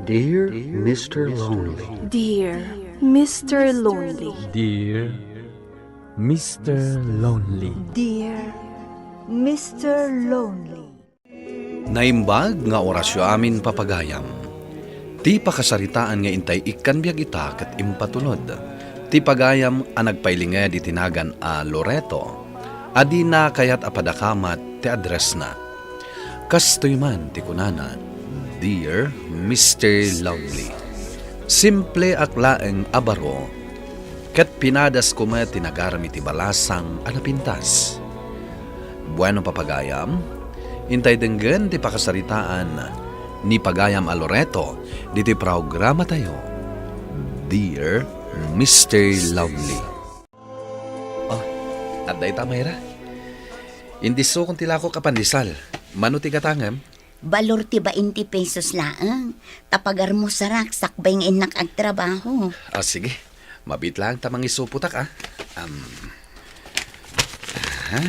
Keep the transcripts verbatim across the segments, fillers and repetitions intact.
Dear Mister Lonely. Dear Mister Lonely. Dear Mister Lonely. Dear Mister Lonely. Naimbag nga orasyo amin, papagayam. Ti pakasaritaan nga intay ikkan biag ita ket impatulod ti pagayam a nagpailinged iti nagan a Loreto, a dina kayat a padakamat ti addressna. Kastoy man ti kunana, "Dear Mister Lovely, simple ak laeng a baro, ket pinadasko met ti nagaram iti balasang a napintas." Bueno, papagayam, intay denggen ti pakasaritaan ni pagayam a Loreto ditoy programatayo, Dear Mister Lovely. Oh, adda ita, Mayra. Indisukon ti lakok a pandesal. Mano ti gatangem? Balor ti bainte pesos laeng. Ta pagarmusarak sakbay nga innak agtrabaho. Ah, sige. Mabiit laeng ta mangisupotak, ah. Am. Aha.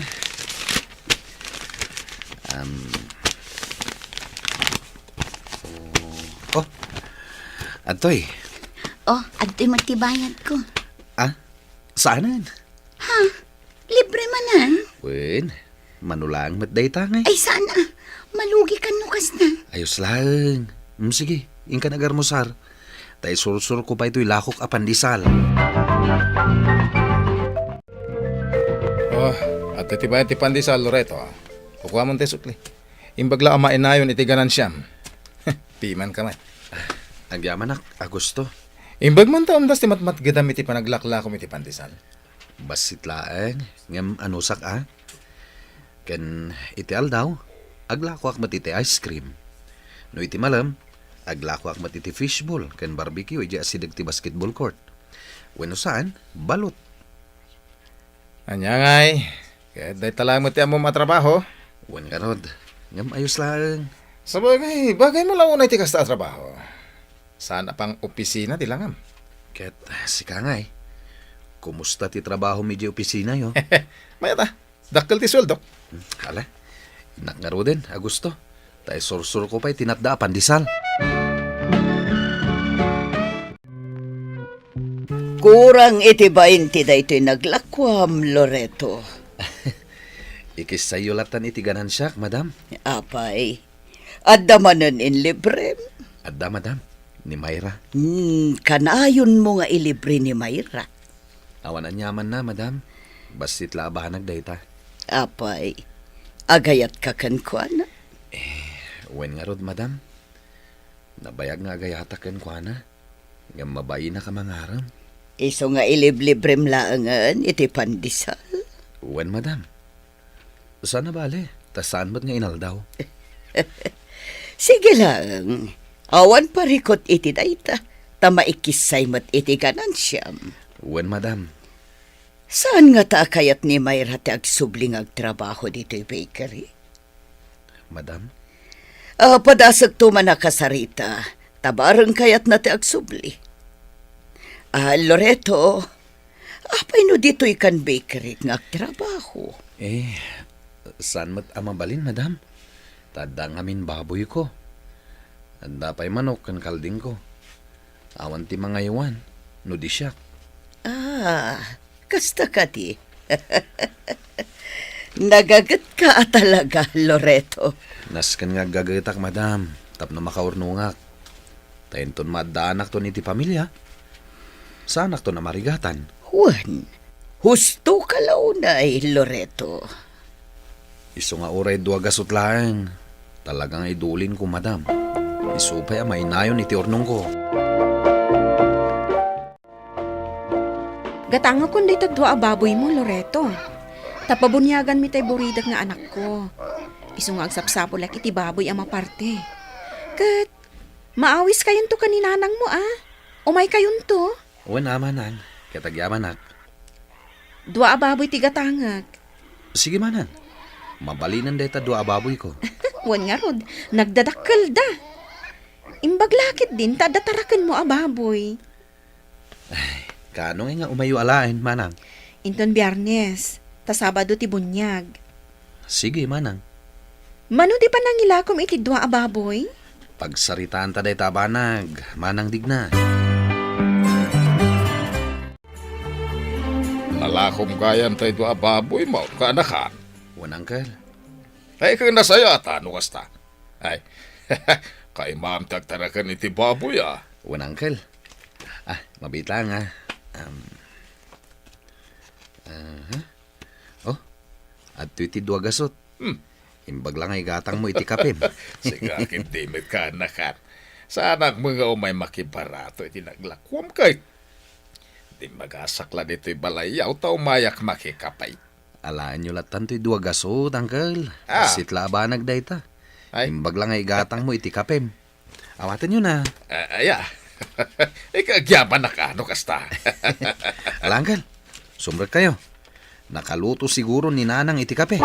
Am. Oh. Oh. Adtoy. Oh, adtoy met ti bayadko. Ah? Saanen? Ha? Libre manen? Wen, mano laeng met dayta ngay. Ay, saan a? Malugikan no kasta. Ayos laeng. Mm, sige, inkan agarmusar. Ta isursurko pay toy lakok a pandesal. Oh, adtoy ti bayad ti pandesal, Loreto. Kukuamon ti sukli. Imbag la a mainayon iti ganansiam. Pimanka met. Agyamanak, Augusto. Imbag man ta umdas ti matmatgedam iti panaglaklakom iti pandesal. Bassit laeng, ngem anusak a. Ken iti aldaw, aglakoak met iti ice cream. No iti malem, aglakoak met iti fishball ken barbecue idiay asideg ti basketball court. Wenno saan, balut. Ania ngay, ket dayta laeng met ti ammom a trabaho? Wen ngarud, ngem ayos laeng. Sabagay, bagaymo la unay ti kasta a trabaho. Saan a pang-opisina ti langam? Ket sika ngay, kumusta ti trabahom idiay opisinayo? Mayat a, dakkel ti sueldok. Hmm, ala, innak ngaruden, Augusto. Ta isursurko pay ti natda a pandesal. Kurang iti bain ti daytoy naglakuam, Loreto. Ikissayyo lattan iti ganansiak, madam. Apay, adda manen inlibrem? Adda, madam. Ni Mayra. Hmm, kanayonmo nga ilibre ni Mayra. Awan aniamanna, madam. Bassit la a banag dayta. Apay, agayatka kenkuana? Eh, wen ngarud, madam. Nabayag nga agayatak kenkuana, ngem mabainak a mangarem. Isu nga iliblibrem laengen iti pandesal? Wen, madam. Saan a bale, ta saan met nga inaldaw. Sige laeng, awan parikut iti dayta, ta maikissay met iti ganansiam. Wen, madam. Saan ngata a kayat ni Mayra ti agsubli nga agtrabaho ditoy bakery? Madam? Ah, padasekto man a kasarita, ta bareng kayatna ti agsubli. Ah, Loreto, apay no ditoy kan bakery nga agtrabaho? Eh, saan met a mabalin, madam? Ta adda ngamin baboyko. Adda pay manok ken kaldingko. Awan ti mangaywan no di siak. Ah, kasta kadi. Nagagetka a talaga, Loreto. Nasken nga aggagetak, madam, tapno makaurnongak. Ta inton maaddaanakton iti pamilia, saanakton a marigatan. Wen, husto ka la unay, Loreto. Isu nga uray dua gasut laeng, talaga nga idulinko, madam. Isu pay a mainayon iti urnongko. Gatangakon dayta dua a baboymo, Loreto. Ta pabuniaganmi tay buridak nga anakko. Isu nga agsapsapulak iti baboy a maparte. Ket maawiskayonto ken ni nanangmo, a? Umaykayonto? Wen a, manang, ket agyamanak. Dua a baboy ti gatangek. Sige, manang. Mabalinen dayta dua a baboyko. Wen ngarud, nagdadakkelda. Imbag la ketdin ta adda tarakenmo a baboy. Ay, kaano ngay nga umayyo alaen, manang? Inton Biyernes, ta Sabado ti buniag. Sige, manang. Mano ti panangilakom iti dua a baboy? Pagsaritaanta dayta a banag, Manang Digna. Nalakom gayam tay dua a baboymo, kaanakan. Wen, Uncle. Ay, ken nasayat, no kasta. Ay, kaimam ti agtaraken iti baboy, a. Wen, Uncle. Ah, mabiit laeng, a. Um, aha. Oh, adtoy ti dua gasut. Hmm. Imbag la nga igatangmo iti kapem. Sika ketdi met, kaanakan. Saanak met nga umay makibarato iti naglakuam ket. Dimmagasak la ditoy balayyo ta umayak makikape. Alaenyo lattan toy dua gasut, Uncle. Ah. Bassit la a banag dayta. Ay. Imbag la nga igatangmo iti kapem. Awatenyo na. Ah, aya. Ikaagyabanak, a, no kasta. Ala, Uncle. Sumrekkayo. Nakaluto siguro ni Nanang iti kape.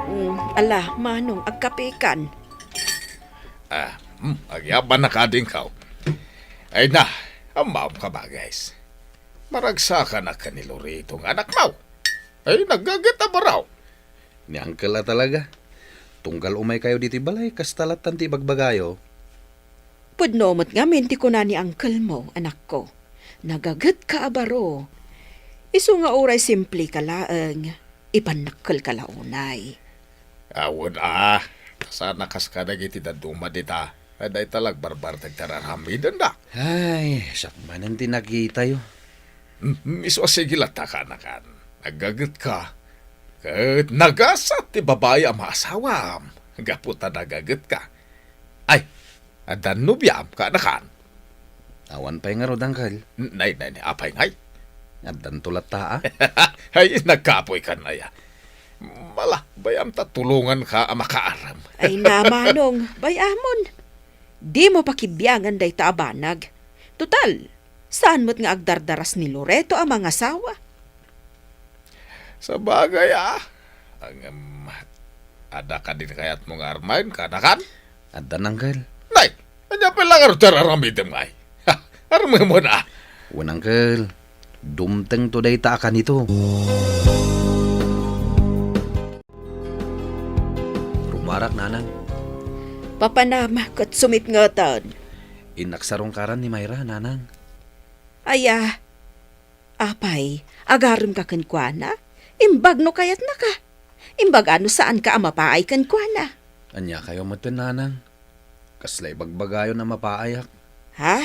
Mm, ala, Manong, agkapekan. Ah, hmm, agyabanak, adingko. Ay na, ammom ka ba, guys? Maragsakanak ken ni Loreto nga anakmo. Ay, nagaget a baro. Ni Uncle a talaga. Tunggal umaykayo ditoy balay, kasta lattan ti ibagbagayo. Pudno met ngamin ti kuna ni Uncle mo, anakko. Nagagetka a baro. Isu nga uray simpleka laeng, ipannakkelka la unay. Awan a, saan a kas kadagiti dadduma dita. Ay, dayta la agbarbartek ti ar-aramidenda. Ay, siak manen ti nakitayo. Mm, isu a sige latta, kaanakan. Nagagetka. Ket nagasat ti babai a maasawam gapu ta nagagetka. Ay, addan nobiam, kaanakan? Awan pay ngarud, Uncle. Nay, nay, nay, apay ngay? Addanto latta, a. Ay, nagkapoykan aya. Ala, bay-am ta tulonganka a makaaram. Ay na, Manong, bay-amon. Dimo pakibiangan dayta a banag. Total, saan met nga agdardaras ni Loreto a mangasawa? Sabagay, a. Ngem, adda kadi kayatmo nga armen, kaanakan? Addan, Uncle. Nay, ania pay la ngarud ti ar-aramidem ngay? Ha, armemon a. Wen, Uncle. Dumtengto dayta a kanito. Rumarak, Nanang. Papanam ket sumitngeten. Innak sarungkaran ni Myra, Nanang. Aya, apay, agaremka kenkuana? Imbag no kayatnaka. Imbag a no saanka a mapaay kenkuana. Ania kayo metten, Nanang? Kasla ibagbagayon a mapaayak. Ha?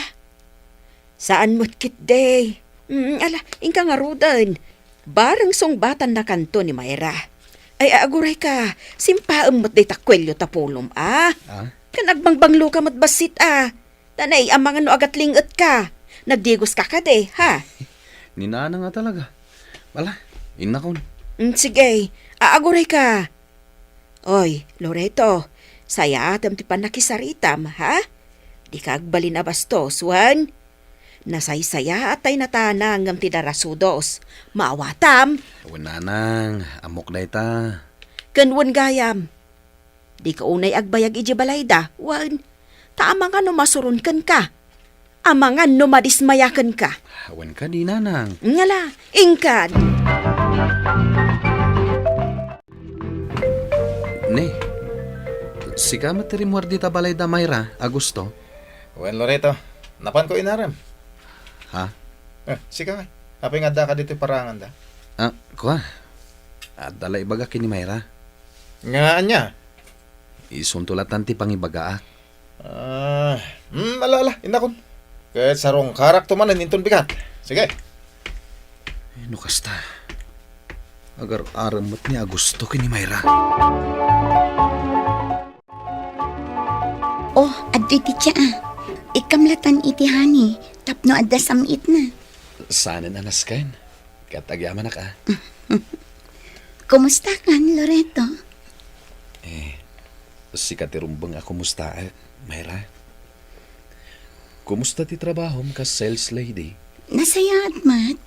Saan met ketdi? Mm, ala, inka ngaruden. Bareng sungbatannakanto ni Myra. Ay, aguray ka, simpaem met dayta kuelio ta pulom, a? Ah? Ken agbangbangloka met bassit, a. Ta nay, amangan no agatlingetka. Nagdigoska kadi, ha? Ni Nanang a talaga. Ala, innakon. Mm, sige, aaguray ka. Oy, Loreto, sayaatem ti pannakisaritam, ha? Dika agbalin a bastos, wen? Nasaysayaat tay natana ngem ti darasudos. Maawatam? Wen, Nanang, ammok dayta. Ken wen gayam, dika unay agbayag idiay balayda, wen? Ta amangan no masuron kenka. Amangan no madismaya kenka. Wen kadi, Nanang. Ngala, inkan. Ne, sika met ti rimmuar dita balay da Myra, Augusto? Wen, Loreto, napanko inarem. Ha? Eh, sika nga. Apay nga addaka ditoy paranganda? Ah, kua. Adda la ibaga ken ni Myra. Nga ania? Isunto latan ti pangibagaak. Ah, hmm, ala, ala, innakon. Ket sarungkarakto manen inton bigat. Sige. Eh, no kasta, agar-arem met ni Augusto ken ni Myra. Oh, adtoy ti tsa, a. Ikkamlatan iti honey tapno adda sam-itna. Saanen a nasken. Ket agyamanak, a. Kumustakan, Loreto? Eh, sika ti rumbeng a kumustaek, Myra. Kumusta ti trabahom kas sales lady? Nasayaat met.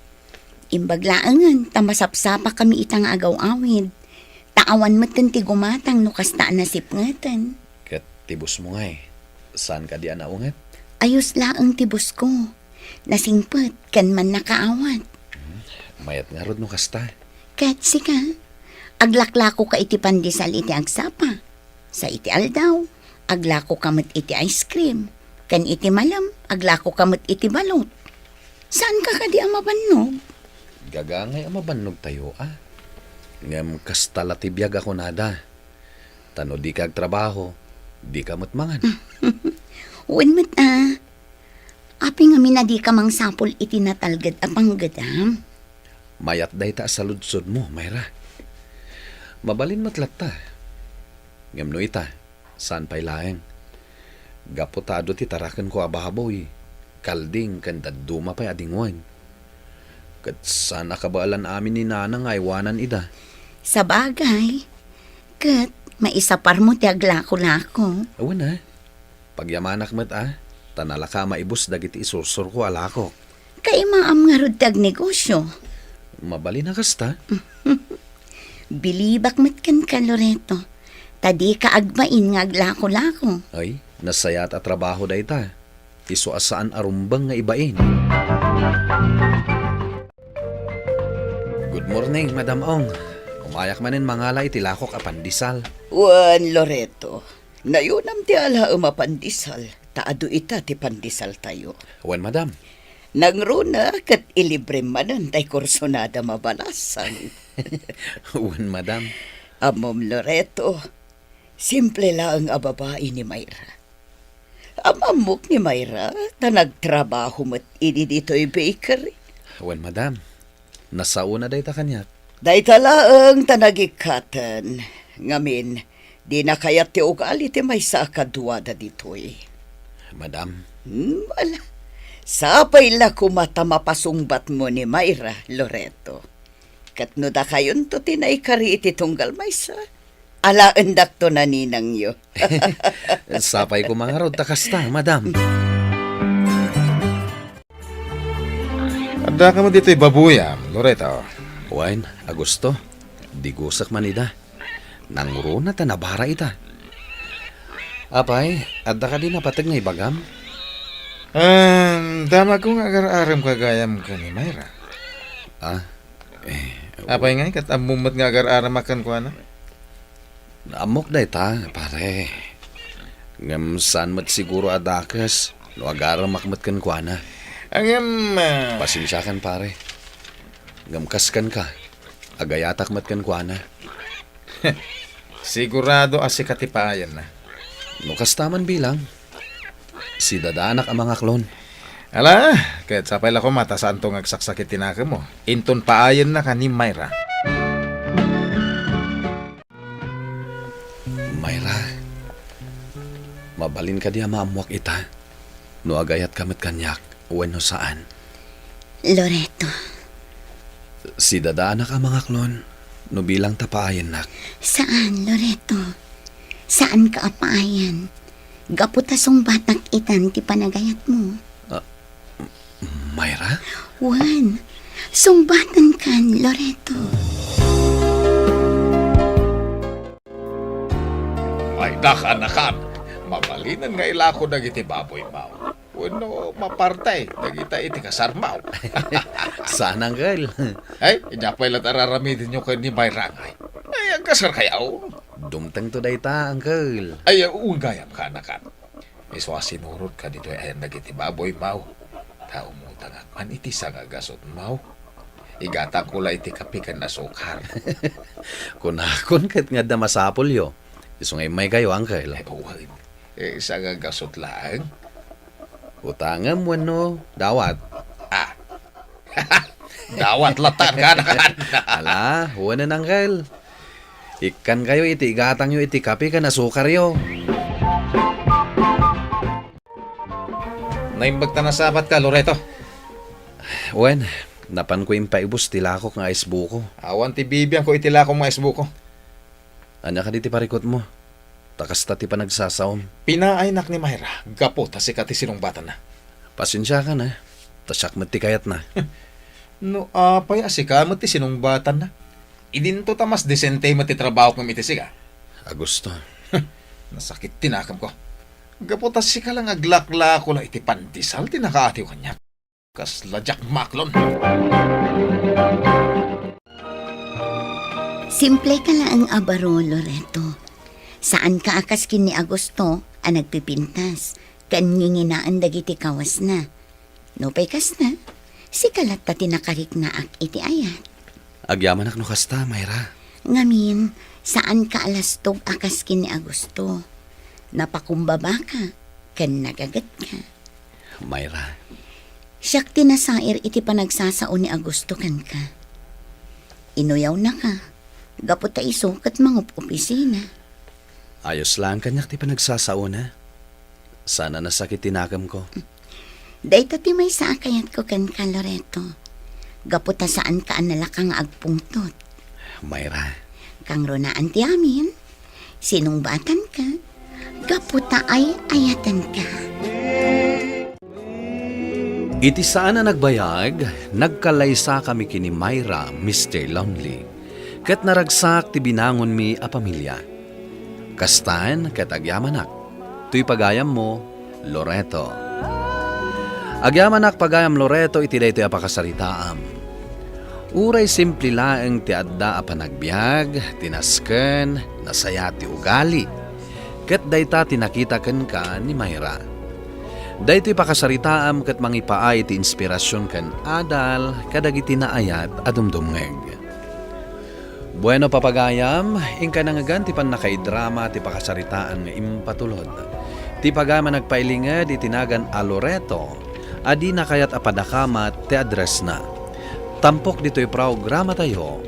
Imbag laengen ta masapsapakami ita nga agaw-awid. Ta awan metten ti gumatang no kasta a nasipngeten. Ket ti bossmo ngay, saan kadi a naunget? Ayos laeng ti bossko. Nasingpet ken mannakaawat. Hmm, mayat ngarud no kasta. Ket sika, Aglaklakoka iti pandesal iti agsapa. Sa iti aldaw, aglakoka met iti ice cream. Ken iti malem, aglakoka met iti balot. Saanka kadi a mabannog? Gagangay a mabannogtayo, a. Ngem kasta la ti biag a kunada. Ta no dika agtrabaho, dika met mangan. Wen met, a. Apay ngamin a dika mangsapul iti natalged a panggedam? Mayat dayta a saludsodmo, Myra. Mabalin met latta. Ngem no ita, saan pay laeng. Gapu ta adu ti tarakenko a baboy, kalding ken dadduma pay a dingwen. Ket saan a kabaelan amin ni Nana nga aywanan ida. Sabagay, ket maisaparmo ti aglakolako. Awan a. Pagyamanak met a, ta nalaka a maibus dagiti isursurko a lakok. Kaimaam ngarud ti agnegosio. Mabalin a kasta. Bilibak met kenka, Loreto, ta dika agbain nga aglakolako. Ay, nasayaat a trabaho dayta. Isu a saan a rumbeng nga ibain. Good morning, Madam Ong. Umayak manen mangala iti lakok a pandesal. Wen, Loreto, nayunam ti alaem a pandesal, ta adu ita ti pandesaltayo. Wen, Madam. Nangruna ket ilibrem manen tay kursonada mabalasang. Wen, Madam. Ammom, Loreto, simple laeng a babai ni Myra. Am-ammok ni Myra ta nagtrabaho met idi ditoy bakery. Wen, Madam. Nasaona dayta kaniak. Dayta laeng ta nagikkaten. Ngamin, dina kayat ti ugali ti maysa a kaduada ditoy. Madam. Hmm, ala. Sapay la koma ta mapasungbatmo ni Myra, Loreto. Ket no dakayonto ti naikari iti tunggal maysa, alaendakto naninangyo. Sapay koma ngarud ta kasta, Madam. Adda ka met ditoy baboyam, Loreto? Wen, Augusto, digusek man ida. Nangruna ta nabara ita. Apay, adda kadi napateg nga ibagam? Em, damagko nga agar-arem ka gayam ken ni Myra. Ah, eh, Apay ngay, ket ammom met nga agar-aremak kenkuana? Ammok dayta, pare. Ngem saan met siguro a dakes no agaremak met kenkuana. Ngem, ah, Pasensiakan, pare. Ngem kas kenka, agayatak met kenkuana. Sigurado a sika ti paayanna. No kasta man bilang, sidadaanak a mangaklon. Ala, ket sapay la koma ta saanto nga agsaksakit ti nakemmo. Inton paayannaka ni Myra. Myra, mabalin kadi a maammoak ita? No agayatka met kaniak wenno saan? Loreto. Sidadaanak a mangaklon no bilang ta paayannak. Saan, Loreto. Saanka a paayan. Gapu ta sungbatak itan ti panagayatmo. Ah, Myra? Wen, sungbatankan, Loreto. Mayda, kaanakan, mabalinen nga ilako dagiti baboymaw wenno mapartay dagita iti kasarmaw. Saan, Uncle. Ay, idiay pay latta araramidenyo ken ni Myra ngay. Ay, agkasarkayo? Dumtengto dayta, Uncle. Ay, wen gayam, kaanakan. Isu a sinurotka ditoy ayan dagiti baboymaw. Ta umutangak man iti sangagasutmaw. Igatangko la iti kape ken asukar. Kunakon ket nga adda masapulyo. Isu nga immaykayo, Uncle. Ay, wen. Eh, sangagasut laeng. Utangem wenno dawat? Ah. Dawat latta, kaanakan. Ala, wen, Uncle. Ikkankayo iti igatangyo iti kape ken asukaryo. Naimbag ta nasabatka, Loreto. Wen, napanko impaibus ti lakok nga ice buko. Awan ti bibiangko iti lakom nga ice buko. Ania kadi ti parikutmo? Ta kasta ti panagsasaom. Pinaaynak ni Myra gapu ta sika ti sinungbatanna. Pasensiakan, a. Ta siak met ti kayatna. No apay a sika met ti sinungbatanna? Idinto ta mas desente met ti trabahok ngem iti sika. Augusto. Nasakit ti nakemko. Gapu ta sika la nga aglaklako la iti pandesal ti nakaatiw kaniak. Kasla diak maklon. Simple ka laeng a baro, Loreto. Saan ka a kas ken ni Augusto a nagpipintas ken nginginaen dagiti kawasna. Nupay kasta, sika latta ti nakariknaak iti ayat. Agyamanak no kasta, Myra. Ngamin, saan ka a lastog a kas ken ni Augusto. Napakumbaba ka ken nagaget ka. Myra. Siak ti nasair iti panagsasao ni Augusto kenka. Inuyawna ka, gapu ta isu ket mangup-opisina. Ayos laeng kaniak ti panagsasaona. Saan a nasakit ti nakemko. Dayta ti maysa a kayatko kenka, Loreto. Gapu ta saan ka a nalaka nga agpungtot. Myra. Kangrunaan ti amin, sinungbatanka. Gapu ta ay-ayatenka. Iti saan a nagbayag, nagkallaysakami ken ni Myra, Mister Lonely, ket naragsak ti binangonmi a pamilia. Kastan ket agyamanak, toy pagayammo, Loreto. Agyamanak pagayam Loreto iti daytoy a pakasaritaam. Uray simple laeng ti adda a panagbiag, ti nasken, nasayaat ti ugali, ket dayta ti nakita kenka ni Myra. Daytoy pakasaritaam ket mangipaay ti inspirasion ken adal kadagiti naayat a dumdumngeg. Bueno, papagayam, inka nangngegan ti pannakaidrama ti pakasaritaan nga impatulod. Ti pagayam a nagpailinged iti nagan a Loreto, a dina kayat a padakamat ti addressna. Tampok ditoy programatayo,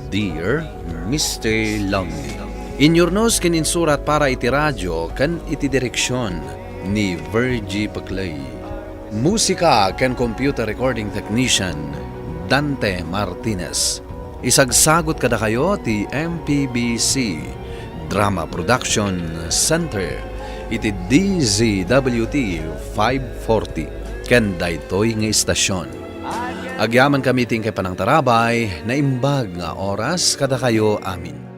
Dear Mister Lonely. Inyurnos ken insurat para iti radio ken iti direksion ni Virgie Peclay. Musika ken computer recording technician, Dante Martinez. Isagsagut kadakayo ti M P B C Drama Production Center iti D Z W T five forty ken daytoy nga istasion. Agyamankami ti inkay panangtarabay, naimbag nga oras kadakayo amin.